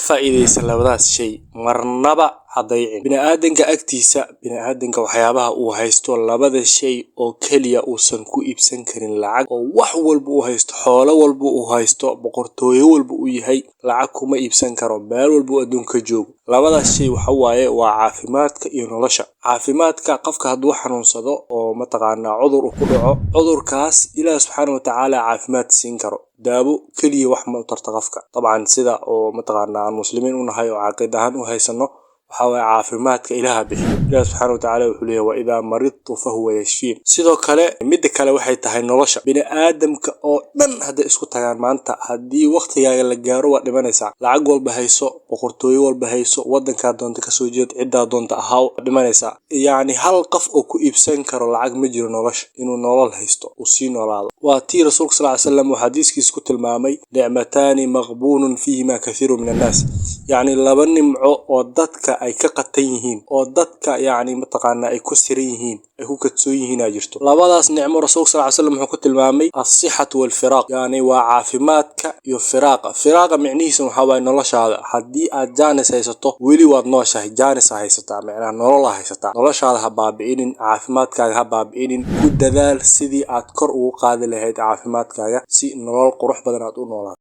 Faa'iidaysa labadaas shay, marnaba ha dayicin. Bini'aadanka agtiisa, bini'aadanka waxyaabaha uu haysto, labada shay oo keliya uusan ku iibsan karin lacag, oo wax walba uu haysto, xoolo walba uu haysto, boqortooyo walba uu yahay, lacag kuma iibsan karo meel walba uu adduunka joogo. Labadaas shay waxa waaye waa caafimaadka iyo nolosha. Caafimaadka, qofka hadduu xanuunsado oo mataqaanaa cudur uu ku dhaco, cudurkaas Ilaah subxaana watacaala caafimaad siin karo. Daawo keliya wax ma u tarta qofka. Dabcan, sida oo mataqaanaa aan muslimiin u nahay oo caqiid ahaan u haysano, waxaa waaye caafimaadka Ilaaha bixiyo. Ilaah subxaana watacaala wuxuu leeyahay: "وإذا مرضت فهو يشفين." Sidoo kale, midda kale waxay tahay nolosha. Bini'aadamka oo dhan hadday isku tagaan maanta, haddii waqtigaaga la gaaro, waa dhimanaysaa. Lacag walba hayso, boqortooyo walba hayso, wadankaa doonta kasoo jeed, ciddaa doonta ahaaw, waa dhimanaysaa. Yacni hal qof oo ku iibsan karo lacag ma jiro nolosha, inuu nolol haysto, uu sii noolaado. Waa tii Rasuulka sal ly slam uu xadiiskiisa ku tilmaamay: "نعمتان مغبون فيهما كثير من الناس." Yacni laba nimco oo dadka ay ka qatan yihiin, oo dadka yacni mataqaanaa ay ku siran yihiin, ay ku kadsoon yihiin aa jirto. Labadaas nicmo Rasuulka sal ly slam wuxuu ku tilmaamay الصحة والفراغ, yani waa caafimaadka iyo firaaqa. Firaaqa micnihiisa waxaa waaye noloshaada. Haddii aad jaanis haysato, weli waad nooshahay, jaanis ha haysataa, micnaha nolol ha haysataa. Noloshaada ha baabi'inin, caafimaadkaaga ha baabi'inin. Ku dadaal sidii aad kor ugu qaadi lahayd caafimaadkaaga, si nolol qurux badan aad u noolaato.